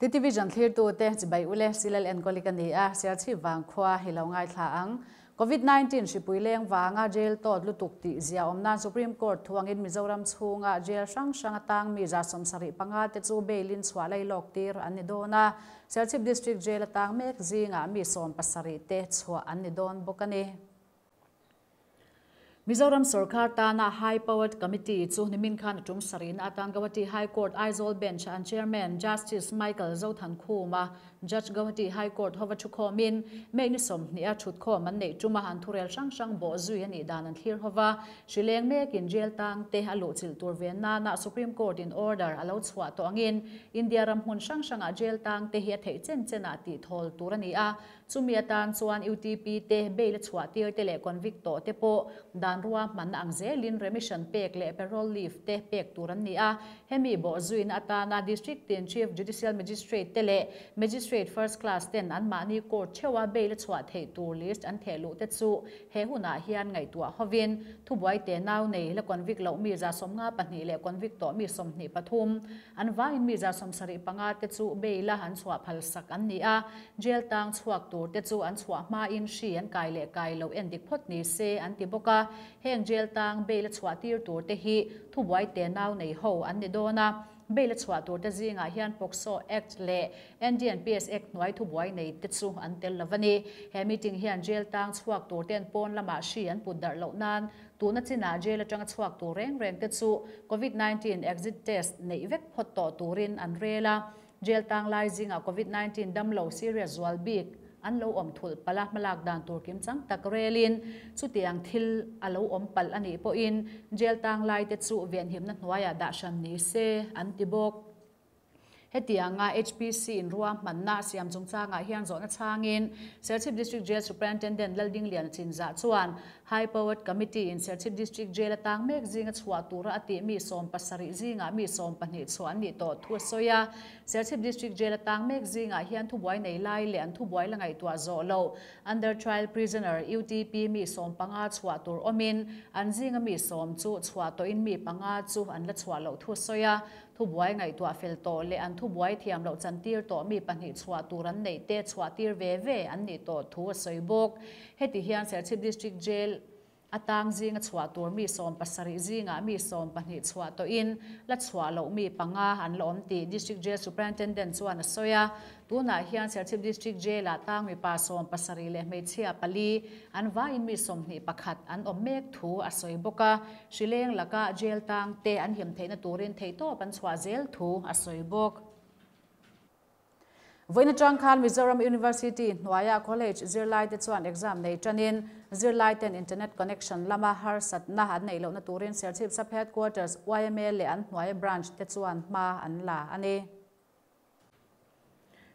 TTVision thlirtute chibai ule Silal enkawli ka ni a, Serchhip vangkhua hi lo ngaithla ang. Covid 19 hripui leng vanga jail tawt lutuk tih zia awm nan Supreme Court thuangin Mizoram chhunga jail hrang hrang atang mi 75 te chu bail in chhuah lai lawk tir an ni dawn a. Serchhip District Jail atang mek zingah mi 70 te chhuah an ni dawn bawk a ni. Mizoram Sorkar tana High Powered Committee chu nimin khan a tum sarihna atan Guwahati High Court Aizawl Bench an Chairman Justice Michael Zothankhuma, Judge Guwahati High Court hova thukhawmin May ni 20 a thutkhawm an neih tuma an thurel hrang hrang bawh zui a nih dan an thlir hova. Hrileng mekin jail tang te a luh chilh tur ve nana Supreme Court in order a lo chhuah tawh angin India ram hmun hrang hrangah jail tang te hi a theih chen chenah tih thawl tur a ni a. Chumi atan chuan UTP te, bail a chhuah tir te leh convict tawh te pawh dan rua hmanna ang zelin remission pek leh parole leave te pek tur an ni a. Hemi bawh zuina atana District tin Chief Judicial Magistrate te leh Magistrate First Class ten anmahni court theuha bail a chhuah theih tur list an theh luh te chu he hunah hian ngaihtuah hovin thubuai te nau nei la convict loh mi 52 leh convict tawh mi 23 an vaiin mi 75 te chu bail a an chhuah phal sak an ni a. Jail tang chhuak tur te chu an chhuah hmain hri an kai leh kai lo en dik phawt ni se an ti bawk a. Heng jail tang bail a chhuah tir tur te hi thubuai te nau nei ho an ni dawn a. Bail a chhuah tur te zingah hian POCSO Act leh NDNPS Act hnuai thubuai nei te chu an tel lo a ni. He meeting hian jail tang chhuak tur ten pawn lamah hri an put darh loh nan tuna chinah jail atanga chhuak tur reng reng te chu COVID-19 exit test neih vek phawt tawh turin an rel a. Jail tang lai zingah COVID-19 dam lo serious zual bik an lo awm thul pala hmalak dan tur kim chang tak relin chutiang thil a lo awm pal ani pawhin jail tang lai te chu venhimna hnuaiah dah hran ni se an ti bawk. Hetianga HPC in rua hmanna siam chungchangah hian zawhna changin Serchhip District Jail Superintendent Laldinglian Chinzah chuan High Powered Committee in Serchhip District Jail atang mek zinga chhuah tura a tih mi 70 zingah mi 12 chhuah an nih tawh thu a sawi a. Serchhip District Jail atang mek zingah hian thubuai nei lai leh an thubuai la ngaihtuah zawh lo under trial prisoner UTP mi 15 chhuah tur awmin an zinga mi 10 chu chhuah tawhin mi 5 chu an la chhuah loh thu a sawi a. Thubuai ngaihtuah fel tawh leh an thubuai thiam loh chantir tawh mi 2 chhuah tur an neih te chhuah tir ve ve an nih tawh thu a sawi bawk. Heti hian Serchhip District Jail atang zinga chhuah tur mi 70 zingah mi 12 chhuah tawhin la chhuah loh mi 5 an la awm tih District Jail Superintendent chuan a sawi a. Tunah hian Serchhip District Jail ah tang mi pa 70 leh hmeichhia 4 an vaiin mi 21 an awm mek thu a sawi bawk a. Hrileng laka jail tang te an him theihna turin theihtawp an chhuah zel thu a sawi bawk. Voina tang khan Mizoram University hnuaia College zirlai te chuan exam nei tanin zirlai ten internet connection lama harsatna an nei lohna turin Serchhip Sub Headquarters YMA leh an hnuaia branch te chuan hma an la ani.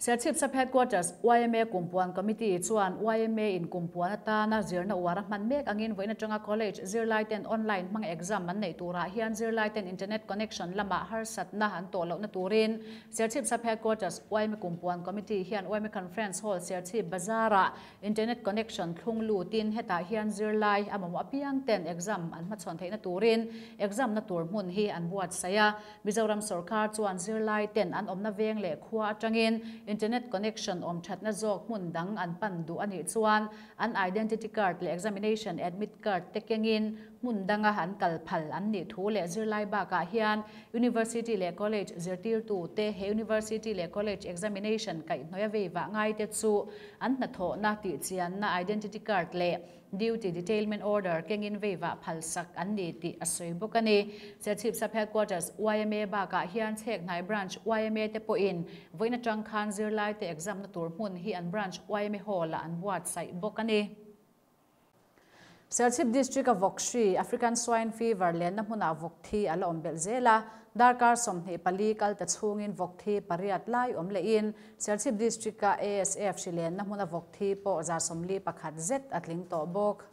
Serchhip Sub Headquarters YMA Kumpuan Committee chuan YMA in Kumpuan atana zirna uara hman mek angin voina tanga college zirlai ten online hmang exam an nei turah hian zirlai ten internet connection lama harsatna an tawh lohna turin Serchhip Sub Headquarters YMA Kumpuan Committee hian YMA Conference Hall Serchhip Bazara internet connection thlung lutin hetah hian zirlai amaw apiang ten exam an hmachhawn theihna turin exam na tur hmun hi an buat saia. Mizoram Sarkar chuan zirlai ten an awmna veng leh khua atangin internet connection awm thatna zawk hmun dang an pan duh ani chuan an identity card leh examination admit card te kengin hmun danga an kal phal an ni thu leh zirlai bakah hian university leh college zirtir tu te he university leh college examination kai hnoia veiwa ngai te chu an hnathawh na tih chian na identity card leh duty detailment order kengin veiwa phal sak an ni ti a sawi bawk ani. Serchhip Sub Headquarters YMA bakah hian chhek hnai branch YMA te pawhin voina tang khan zirlai te exam na tur hmun hi an branch YMA hall ah an buat saih bawk ani. Serchhip District a Vawkshri African Swine Fever lenna hmunah vawk thi a la awm belh zel a. Darkar 24 kal ta chhungin vawk thi pariat lai awm lehin Serchhip District a ASF hri lenna hmuna vawk thi pawh 41 zet a tling tawh bawk.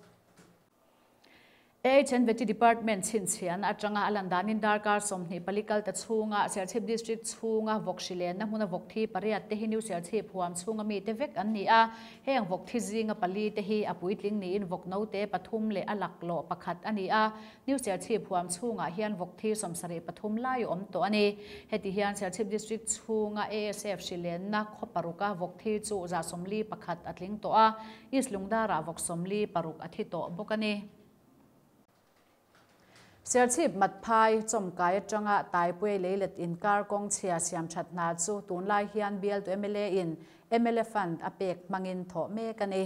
AHN Vety Department chhinchhiahna atanga a lan danin darkar 24 kal ta chhunga Serchhip District chhunga vawk hri lenna hmuna vawk thi pariat te hi New Serchhip huam chhunga mite vek an ni a. Heng vawk thi zinga pali te hi a puitling niin vawk note pathum leh a laklawh pakhat a ni a. New Serchhip huam chhungah hian vawk thi 73 lai a awm tawh a ni. Heti hian Serchhip District chhunga ASF hri lenna khaw paruka vawk thi chu 41 a tling tawh a, East Lungdarah vawk 46 a thi tawh bawk a ni. Serchhip Matphai chawmkai atanga Taipui leilet inkar kawng chhia siam that hna chu tunlai hian bialtu mla in mla fund a pek hmangin thawh mek a ni.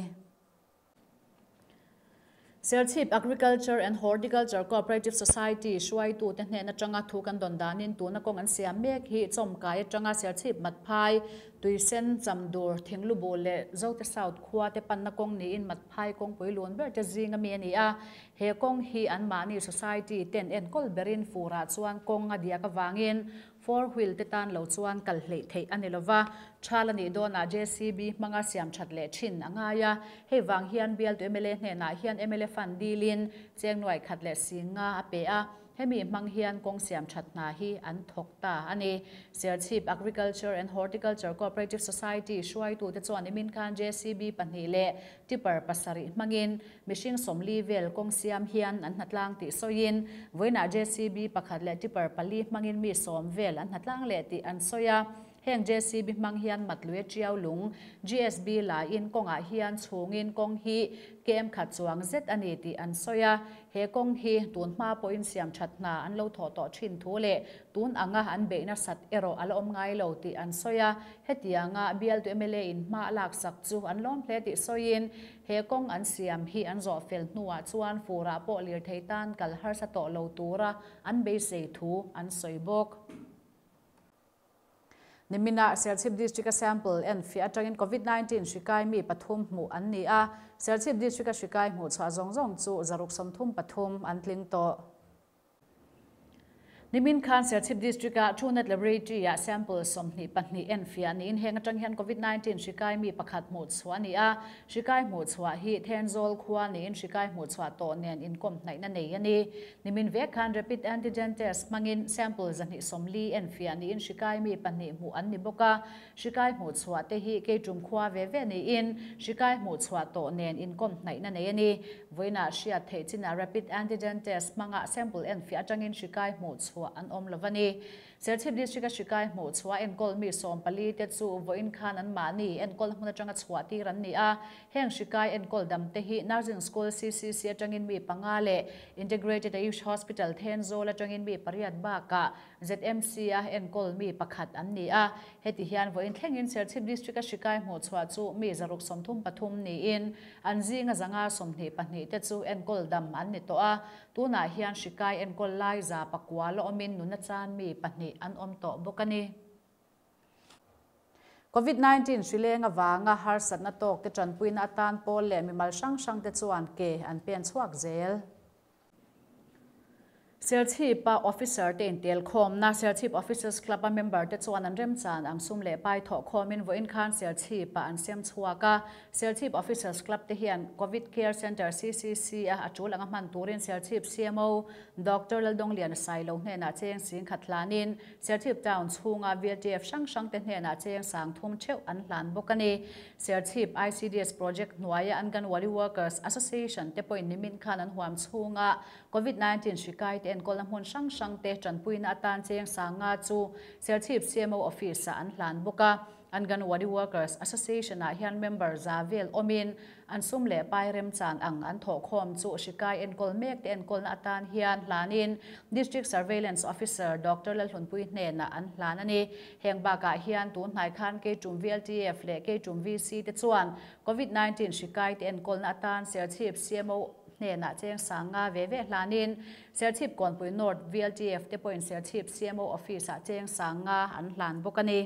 Serchhip Agriculture and Horticulture Cooperative Society hruaitu te hnen atanga thu kan dawn danin tuna kawng an siam mek hi chawmkai atanga Serchhip Matphai Tuisen Chamdur Thinglubu leh Zote South khua te panna kawng niin Matphai kawngpui lun ber te zinga mi a ni a. He kawng hi an mahni society ten enkawl berin furah chuan kawng a diak avangin four wheel te tan lo chuan kal hleih theih a ni lova. Thal a nih dawnah JCB hmanga siam that leh thin a ngai a. Hei vang hian bialtu mla hnenah hian mla fund dilin cheng nuai khat leh singa a pe a. Hemi hmang hian kawng siam that hna hi an thawk ta a ni. Serchhip Agriculture and Horticulture Cooperative Society hruaitu te chuan nimin khan JCB pahnih leh tipper pasarih hmangin mihring 40 vel kawng siam hian an hnatlang tih sawiin vawiinah JCB pakhat leh tipper pali hmangin mi 10 vel an hnatlang leh tih an sawi a. Heng JCB hmang hian matlue chiao lung GSB la in kawngah hian chhungin kawng hi kem khat chuang zet ani tih an sawi a. He kawng hi tun hma pawhin siam that hna an lo thaw tawh thin thu leh tun anga an beihna sat erawh a la awm ngai lo tih an sawi a. Hetianga bialtu mla in hma a lak sak chu an lawm hle tih sawiin he kawng an siam hi an zawh fel hnuah chuan furah pawh lir thei tan kal harsa tawh lo tura an beisei thu an sawi bawk. Nimina Serchhip District a sample en fi atangin COVID-19 hrikai mi pathum hmu an ni a. Serchhip District a hrikai hmu chhuah zawng zawng chu 133 an tling tawh. Nimin khan Serchhip District a Truenat Laboratory a sample 22 en fi ani in heng atang hian COVID-19 hrikai mi pakhat hmu chhuah ani a. Hrikai hmu chhuah hi Thenzol khua ni in hrikai hmu chhuah tawh nen in kom hnaih na nei ani. Nimin ve khan rapid antigen test hmangin sample 140 en fi ani in hrikai mi pahnih hmu an ni bawk a. Hrikai hmu chhuah te hi keitum khua ve ve ni in hrikai hmu chhuah tawh nen in kom hnaih na nei ani. Voina hriat theih china rapid antigen test hmanga sample en fi atangin hrikai hmu chhuah an awm lovani. Serchhip District a hrikai hmu chhuah enkawl mi 14 te chu voin khan an mahni enkawl hmun atanga chhuah tir an ni a. Heng hrikai enkawl dam te hi Nursing School CCC atangin mi panga leh Integrated Ayush Hospital Thenzawl atangin mi pariat baka ZMC a enkawl mi pakhat an ni a. Heti hian voin thlengin Serchhip District a hrikai hmu chhuah chu mi 133 ni in an zinga zanga 22 te chu enkawl dam an ni tawh a. Tunah hian hrikai enkawl lai za pakua la awmin nuna chan mi pahnih an awm tawh bawk a ni. COVID-19 hrilenga wanga harsatna tawk te tanpuina atan pawl leh mimal hrang hrang te chuan ke an pen chhuak zel. Serchhip a officer te in tel khawm na Serchhip Officers Club a member te chuan an remchan ang sum leh pai thawh khawmin vawiin khan Serchhip a an sem chhuak a. Serchhip Officers Club te hian COVID Care Center CCC a atul anga hman turin Serchhip CMO Dr. Laldonglian Sailo hnenah cheng sing khat hlanin Serchhip Town chhunga VLTF hrang hrang te hnenah cheng sang thum theuh an hlan bawk a ni. Serchhip ICDS project hnuaia Anganwadi Workers Association te pawhin nimin khan an huam chhunga COVID-19 hrikai te enkawl na hmun hrang hrang te tanpuina atan cheng sanga chu Serchhip CMO office a an hlan bawk a. Anganwadi Workers Association ah hian member zavel awmin an sum leh pai remchan ang an thawh khawm chu hrikai enkawl mek te enkawl na atan hian hlanin District Surveillance Officer Dr. Lalhlunpui hnenah an hlan a ni. Heng bakah hian tun hnai khan Keitum VLTF leh Keitum VC te chuan COVID-19 hrikai te enkawl na atan Serchhip CMO hnenah cheng sanga ve ve hlanin Serchhip Kawnpui North VLTF te pawhin Serchhip CMO office ah cheng sanga an hlan bawk a ni.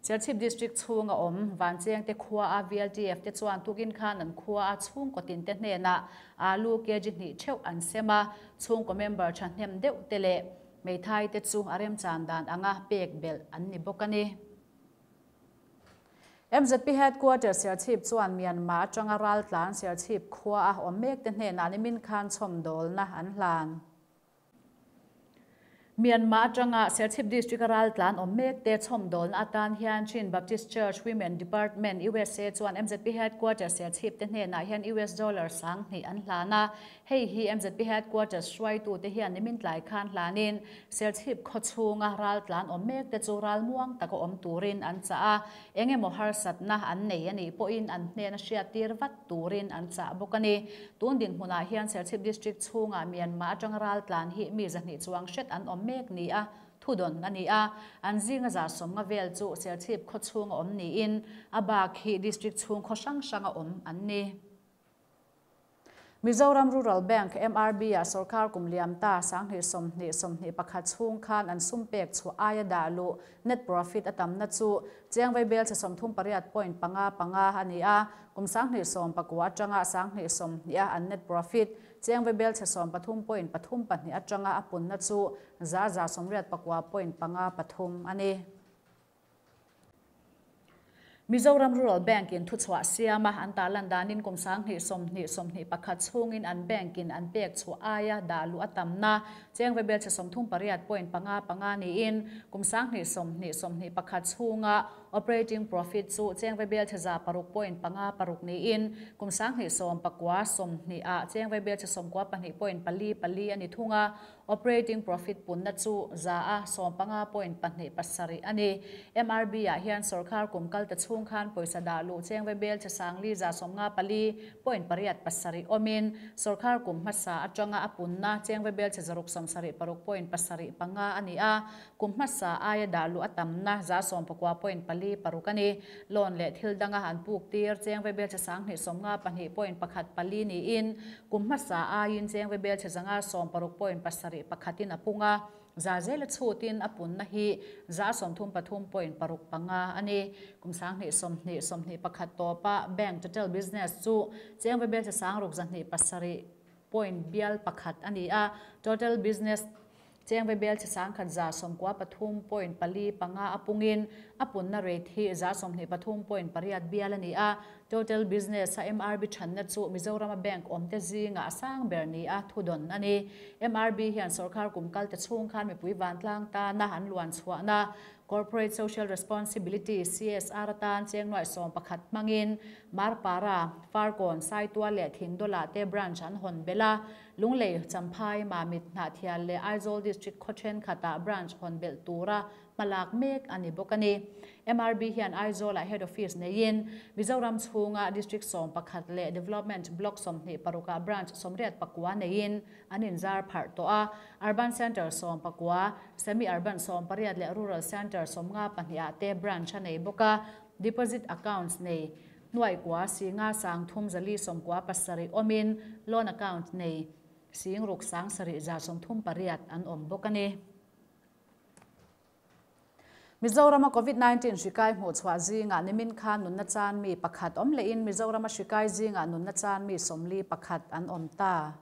Serchhip District chhunga awm Vancheng te khua a VLTF te chuan tukin khan an khua a chhungkaw tin te hnenah alu kg hnih theuh an sem a. Chhungkaw member thahnem deuh te leh meithai te chu a remchan dan anga pek belh an ni bawk a ni. MZP Headquarter Serchhip chuan Myanmar atanga raltlan Serchhip khua a awm mek te hnenah nimin khan chhawmdawlna an hlan. Myanmar atanga Serchhip District a raltlan awm mek te chhawmdawlna atan hian Chin Baptist Church Women Department usa chuan MZP Headquarter Serchhip te hnenah hian US Dollar 2000 an hlan a. Hei hi MZP Headquarters hruaitute hian nimin tlai khan hlanin Serchhip khawchhunga raltlan awm mek te chu ralmuang taka awm turin an chah a, eng emaw harsatna an nei a nih pawhin an hnena hriattir vat turin an chah bawk a ni. Tun dinhmunah hian Serchhip District chhungah Myanmar atanga raltlan hi mi 200 chuang hret an awm mek ni a thudawn a ni a, an zinga 150 vel chu Serchhip khawchhunga awm niin a bak hi District chhung khaw hrang hranga awm an ni. Mizoram Rural Bank, MRB, ah sorkar kum liam ta 2020, 21 chhung khan an sum pek chu aia dah luh net profit a tamna chu cheng vaibel che 38.55 ani a, kum 2019 atanga 2020 a an net profit cheng vaibel che 13.32 atanga a punna chu za za 84.53 ani. Mizoram Rural Bank in thuchhuah siama an tarlan danin kum 2020, 21 chhungin an bank in an pek chu aia dah luh a tamna cheng vaibel che 38.55 niin kum 2020, 21 chhunga operating profit chu cheng vaibel che 6.56 niin kum 2019, 20 a cheng vaibel che 92.44 ani thunga operating profit punna chu za a 15.27 ani. MRB ah hian sarkar kum kal ta chung khan poisa da lu cheng vaibel che sangli za 54.87 omin sarkar kum hmasa atanga apunna cheng vaibel che zaruk 76.75 ani a, kum hmasa aia da lu atamna za 19.46 ani. Loan le thil danga han puk tir cheng vaibel che 252.14 ni in kum hmasa aiin cheng vaibel che zanga 60.71 apunga za zel chutin apunna hi za 33.65 ani. Kum 2020, 21 topa bank total business chu cheng vaibel che sangruk 207.1 ani a, total business cheng vaibel che sangkhat za 93.45 apungin apunna rate hi za 23.8 bial ani a. Total business a MRB thanna chu Mizoram Bank awmte zinga asang ber ni a thudon ani. MRB hian sarkar kum kal te chhung khan mipui vantlang ta na han luan chhuahna Corporate Social Responsibility CSR tan cheng noi som pakhat mangin Marpara Farkon Saitual le Thingdola te branch an hon bela Lunglei Champhai Mamit Hnahthial le Aizawl District Khawthen khata branch hon bel tura malak mek ani bokani. MRB hian Aizawl a head office neiin Mizoram chhunga district som pakhat le development block 26 branch 84 neiin anin zar phar to a, urban center 19, semi urban 18 le rural center 52 te branch nei boka. Deposit accounts nei nuai kwa singa sang thum zali 97 omin loan account nei sing ruk sang sari za 38 an om bokani. Mizoram COVID-19 hrikai hmuh chhuah zinga nimin khan nunna chan mi pakhat awm lehin Mizoram hrikai zinga nunna chan mi 41 an awm ta.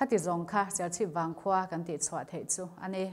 Khati zawng kha Serchhip Vangkhua kan tihchhuah theih chu a ni.